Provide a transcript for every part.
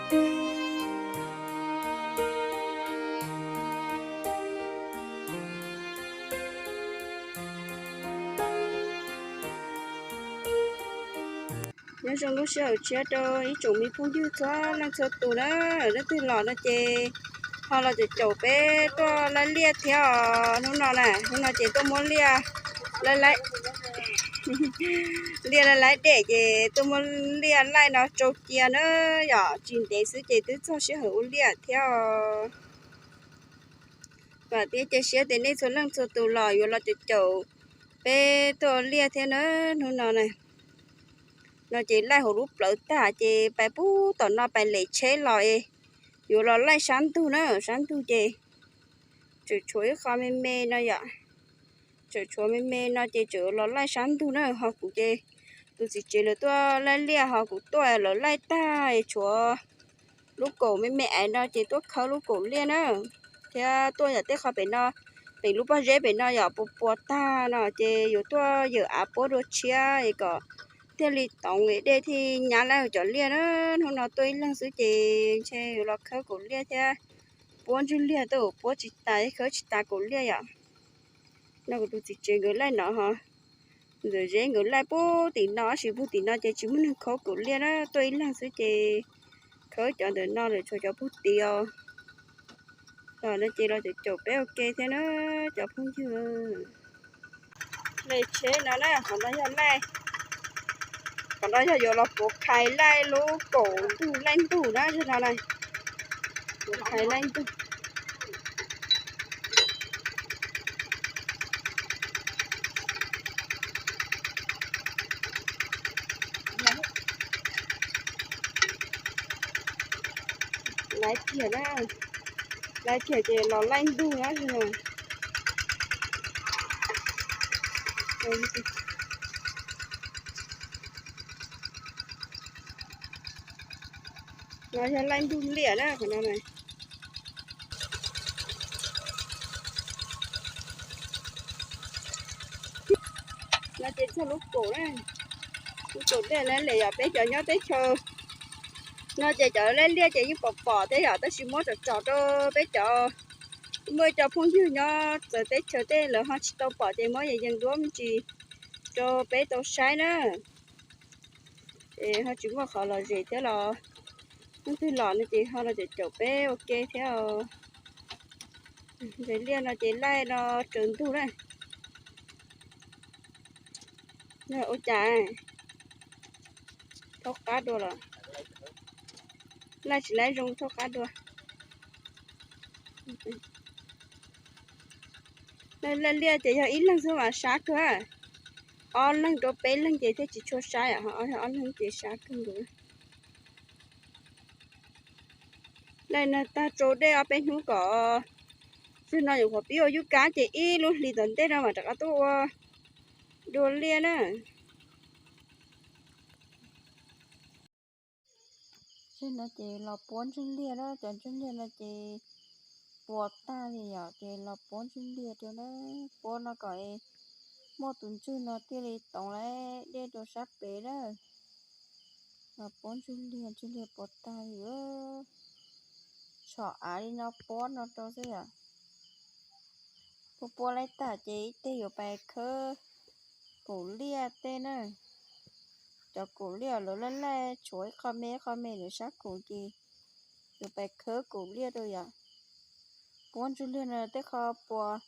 Nyob zoo lub sij hawm tshiab rau ib tsoom me phooj ywg txhua leej txhua tus na, leej twg los no ces ho los caum caum peb tuaj laij liaj thiab os. Hnub no na, hnub no ces tuaj muab liaj laij laij, liaj laij laij dej ces tuaj muab liaj laij no tsau cia na yom, tsis ntev xwb ces twb txog sij hawm ua liaj thiab os. Vam thiab cia siab tias nej txhua leej txhua tus los yuav los caum caum peb tuaj ua liaj thiab na. Hnub no na, no ces laij hauv lub plawv tag ces pais pub tom no pais lem tsheb los es yuav los laij sab ntug na, sab ntug ces tseem tshuav ib qho me me no yom. Tseem tshuav me me no ces tseem los laij sab ntug na, ho kuv ces tus txiv tsev lawv tuaj laij liaj ho kuv tuaj lawv laij tag es tshuav lub kaum me me aiv no ces tuaj khawb lub kaum liaj na. Thiab tuaj yam tej qhov pem no, pem lub pob zeb pem no yom, puas puas tag no ces yuav tuaj yawm av puab dua tshiab es kom thiaj li toov es dej thiaj nyab laij cov liaj na. Hnub no tuaj ib leeg xwb ces ntshe yuav los khawb kaum liaj thiab puab ntswg liaj tuaj, puab tsis tas, khawb tsis tas kaum liaj yom. No kuv tus txiv tsev nkawd laij no ho, ntxawm Zeb nkawd laij puag tim no, tab sis puag tim no ces tsis muaj neeg khawb kaum liaj na, tuaj ib leeg xwb ces khawb cov ntawm no lawm tshuav cov puag tim os. Los no ces los caum caum peb ua ke thiab na cov phooj ywg. Laij tsheb no na, qhov no yog laij, qhov no yog yuav los puav khais laij lub kaum ntug laij ntug na, yog no na, puav khais laij ntug. Laij kiag na, laij kiag ces los laij ntug na. No yog laij ntug liaj na, qhov no na. No ces txog lub kaum na, lub kaum liaj na, lem yog peb cov nyob teb chaws no ces cov laij liaj ces yeej pom pom thiab yom, tab sis muab tsom tsom rau peb cov, muaj cov phooj ywg nyob txawv teb chaws tej lawv ho tsis tau pom ces muab yees yees duab me ntsis rau peb tau saib na. Es ho tsis muaj qhov lom zem thiab los, leej twg los no ces ho los caum caum peb ua ke thiab os. Ntses liaj no ces laij no raws ntug na. Ua cas thaub qab dua los, laij tsis laij zoo thaub qab dua. Laij liaj ces yog ib leeg xwb mas sab kawg, ob leeg rau peb leeg ces thiaj tsis tshua sab, yog ob leeg ces sab kawg nkaus. Laij no tag tsau dej ob peb hnub kom, txog no yuav qhuav pib ua yub kab ces ib lub hlis tom ntej no mam rov qab tuaj ua dua liaj na. Txog no ces los puab ntswg liaj na, cov ntswg liaj no ces puas tag li yom, ces los puab ntswg liaj rau na, puab no kom muaj tus ntswg no thiaj li toov laij dej rau sab pem na. Los puab ntswg liaj, ntswg liaj puas tag li, tshom av li no puab no rau xwb yom. Puab puab laij tag ces ib teg yuav pais khawb kaum liaj tej na. Cov kaum liaj lawv laij laij tshuav ib qho me ib qho me lawv sab kaum ces yuav pais khawb kaum liaj rau yom. Puab ntswg liaj no tej qho puas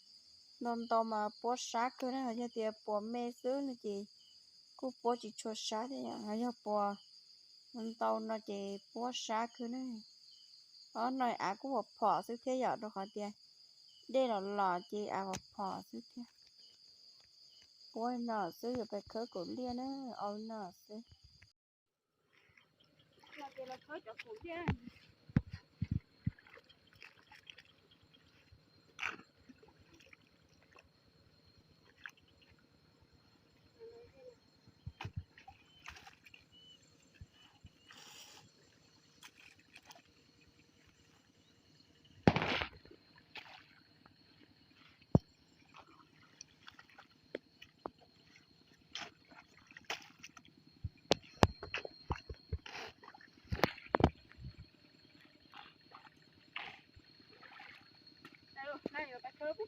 ntau ntau mas puab sab kawg na, yog tias puas me xwb no ces kuj puab tsis tshua sab thiab yom, yog puas ntau no ces puab sab kawg na. Ob no av kuj phom phom xwb thiab yom, rau qhov tias dej los los ces av phom phom xwb thiab. Puab no xwb yuav pais khawb kaum liaj na, au no xwb.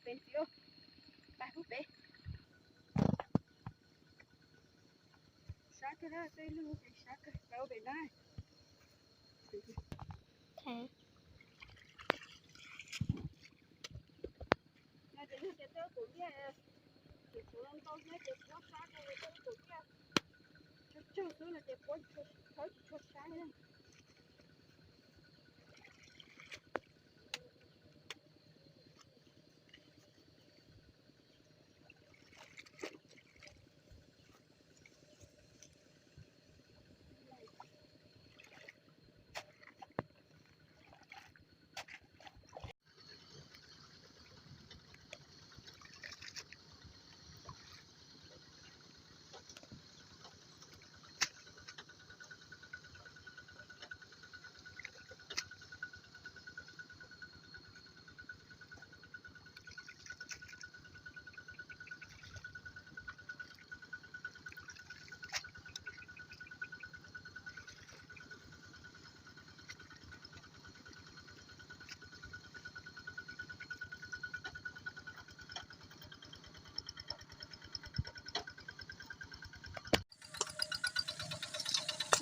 Pem txiv, pais pub pem. Sab kawg na, tej lug ces sab kawg, pais ua pem na. No ces yog tias tej ub tus liaj, tus tsuav ntau thiab ces puab sab rau tej ub tus liaj tsawg tsawg xwb no ces puab tsis tshua sab li.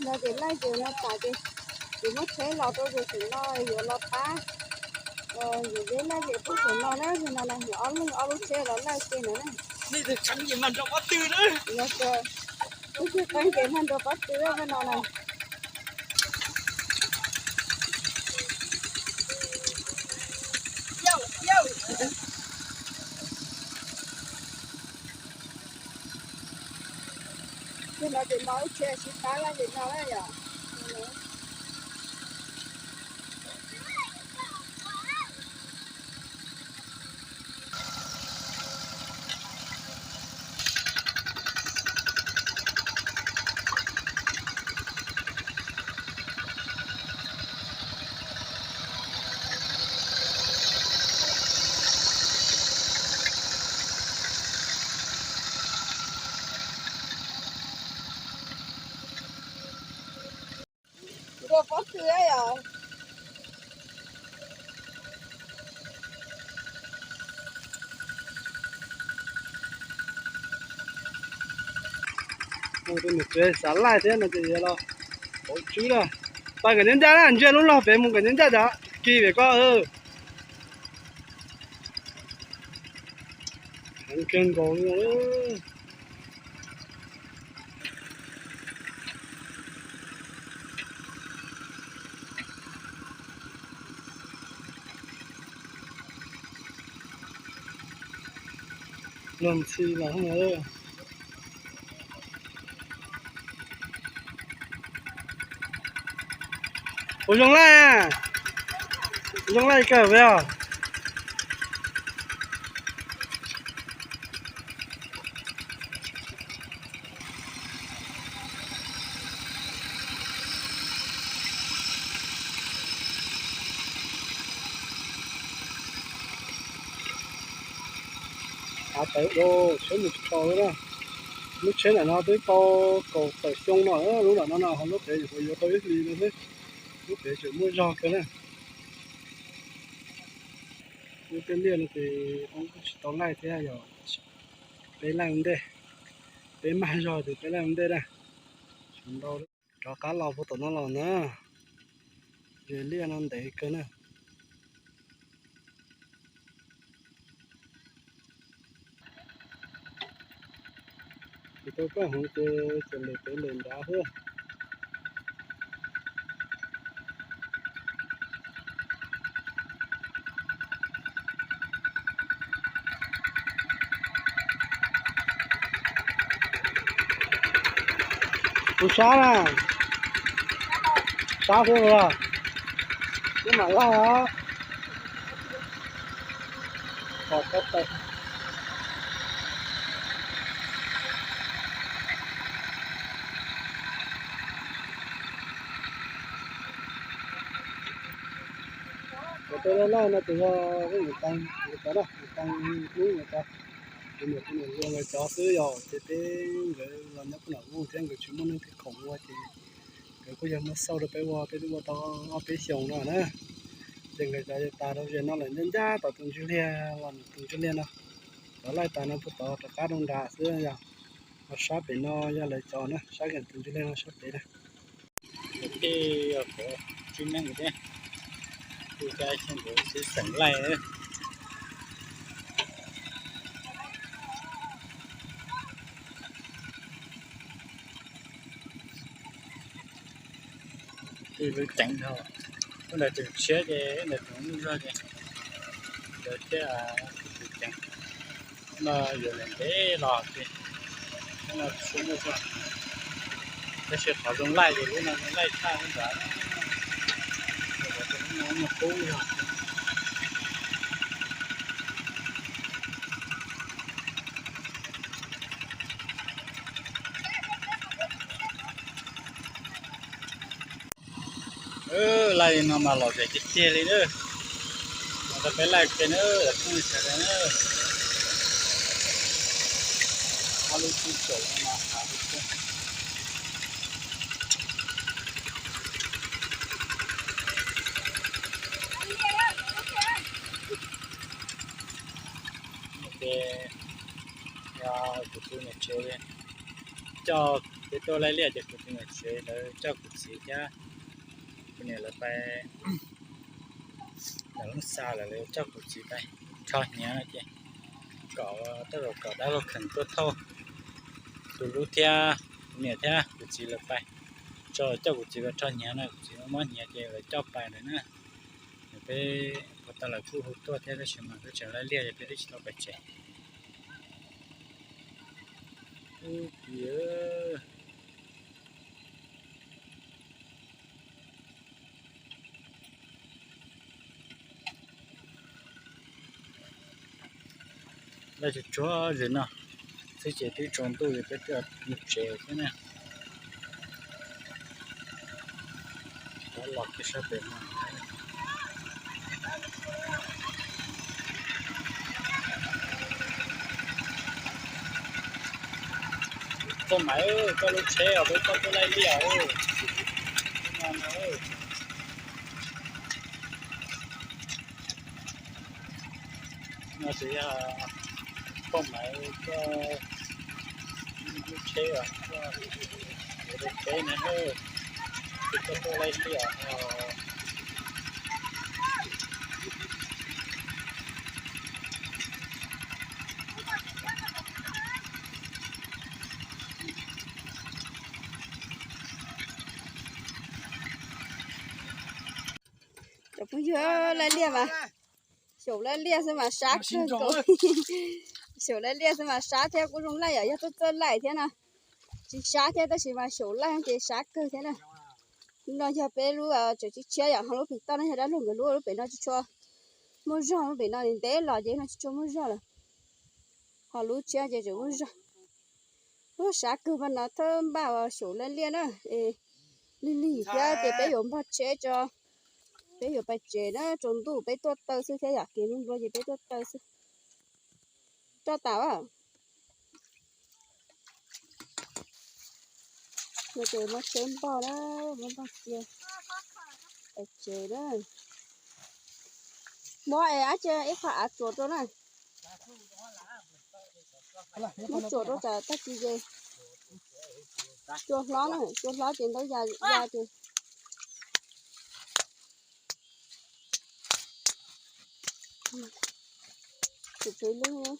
No ces laij ces no tas ces, ces muab tsheb los rau tus xeem no yuav los pab. Yus deb laij ces pub xeem no na, no na yus ob leeg ob lub tsheb los laij ces no na. Ib tug qeeb ces mag nrau pob tw na, ib tug qeeb ces mag nrau pob tw no na. Ces no ces no ib tsheb sib pab lawm ces no na yom. Nrau pob tw yom. Tus niam tsev xav laij thiab no ces yuav los hauv tswb na. Pais kom nyob ncaj na, ntsia lub log pem mus kom nyob ncaj cov kis pem ko. Heev kawg nkaus li. Luag ntxhi los. Ua zoo laij, zoo laij kawg os. Av tawv dua, tsheb mus tsis tshua li na. Lub tsheb ntawm no twb tau kaum tawm xyoo no, lub ntawm no no ho lub pem yuav tau ib hlis no xwb. Lub pem tseem muaj zog kawg na. Lub tej liaj no ces kuj tsis tau laij thiab yog peb laij ua ntej, peb mag zog ces peb laij ua ntej na. Rov qab los puag tom no los na, ces liaj no ntev kawg na. Tsis tau kaj heev ces txawm lem pem lem nrad xwb. Kuv sab na, sab xwb los, twb mam laij os. Pom ko taw. Cov peb laij laij no ces yog peb niam tais nkawd cov na, niam tais hnub nkawd cov, tus niam tus niam hluas nkawd cov xwb yog ces peb nkawd los nyob pem nram ub thiab nkawd tsis muaj neeg thiab khoom ua ces nkawd kuj yog muab xauj rau peb ua, peb twb ua tau ob peb xyoos no na. Ces nkawd cov tas rau ze no lawm, ncaj ncaj tom tus ntsis liag los tus ntsis liag no. Cov laij tas no puag tod rov qab rau nram xwb yog. Ho sab pem no yog lawv cov na, sab kiag tus ntsis liag no sab pem na. Kwv tij, kwv tij neej thiab, kuv cov xeem laij. Ib lub ceev dhau, lub ntawd tseem tshiab ces lub ntawd tseem muaj zog ces lawv thiaj tus ceev no yuav ntev los ces no tsis muaj zog. Tab sis qhov zoo laij ces lub no zoo laij tshaj lub ntawd. Qub zog. Laij li no mas lom zem tiag tiag li na. Mas tau peb laij ke na, phooj ywg sawv daws na. Ob lub tsib caum no mas hav li tiag. Ces yog kuv tus niam tsev coj peb tuaj laij liaj ces kuv tus niam tsev lawv coj kuv txiv thiab kuv niam lawv pais ntawm lub xa lawm, lawv coj kuv txiv pais rho hniav no ces kom tej zaum kom dab laug kheem tuaj thauj tus hlub thiab kuv niam thiab kuv txiv lawv pais tso, coj kuv txiv pais rho hniav no, kuv txiv muab hniav ces lawv coj pais lawm na. Peb puag ta lawv kuj hu tuaj thiab tab sis mas peb tseem laij liaj ces peb twb tsis tau pais tsev. Ub, laij tsuag tsuag zim no xwb ces twb tsaus ntuj ces peb twb mus tsev thiab na. Los kiag sab pem no. Phooj Maiv, koj lub tsheb os, peb koj tuaj laij liaj. No ces yog Phooj Maiv koj lub tsheb os, koj lub tsheb na, peb koj tuaj laij liaj. Cov phooj ywg, laij liaj mas, xyaum laij liaj xwb mas sab kawg nkaus. Xyaum laij liaj xwb mas sab thiab kuj zoo laij yom, yog tuaj txawj laij thiab na. Tsis sab thiab tab sis mas xyaum laij ces sab kawg thiab na. No yog peb lub tseem tshiab tshiab yom, ho lub pem toj no yog dab laug nkawd lub, lub pem no tsis tshua muaj zog, lub pem no ntev los ces no tsis tshua muaj zog lawm. Ho lub tshiab ces tseem muaj zog. Ub, sab kawg mas no thawj npaj xyaum laij liaj na. Es lig lig thiab ces peb yuav npog tsheb tso, peb yuav pais tsev na, tsaus ntuj peb tuaj taw xwb thiab yom, kev nplua ces peb tuaj taw xwb. Roj tas a. No ces muab tsheb npog na, muab npog cia pais tsev na. Muab es ab tsi ib qho av tsuas rau na. Muab tsuas rau tsam tag kis ces cua hlob na, cua hlob ces ntau ya ya ces tsum tsum lub.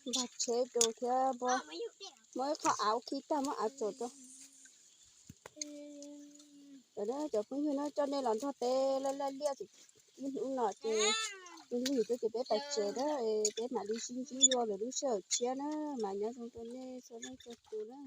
Npog tsheb rau thiab, muab ib qho av ua khi tag muab av tsuas rau. Cov phooj ywg na, coj nej los nrog peb laij laij liaj ib hnub no ces lig lig thiab ces peb pais tsev na, peb mam li sib ntsib dua lwm lub sij hawm tshiab na, mas nyob zoo rau nej txhua leej txhua tus na.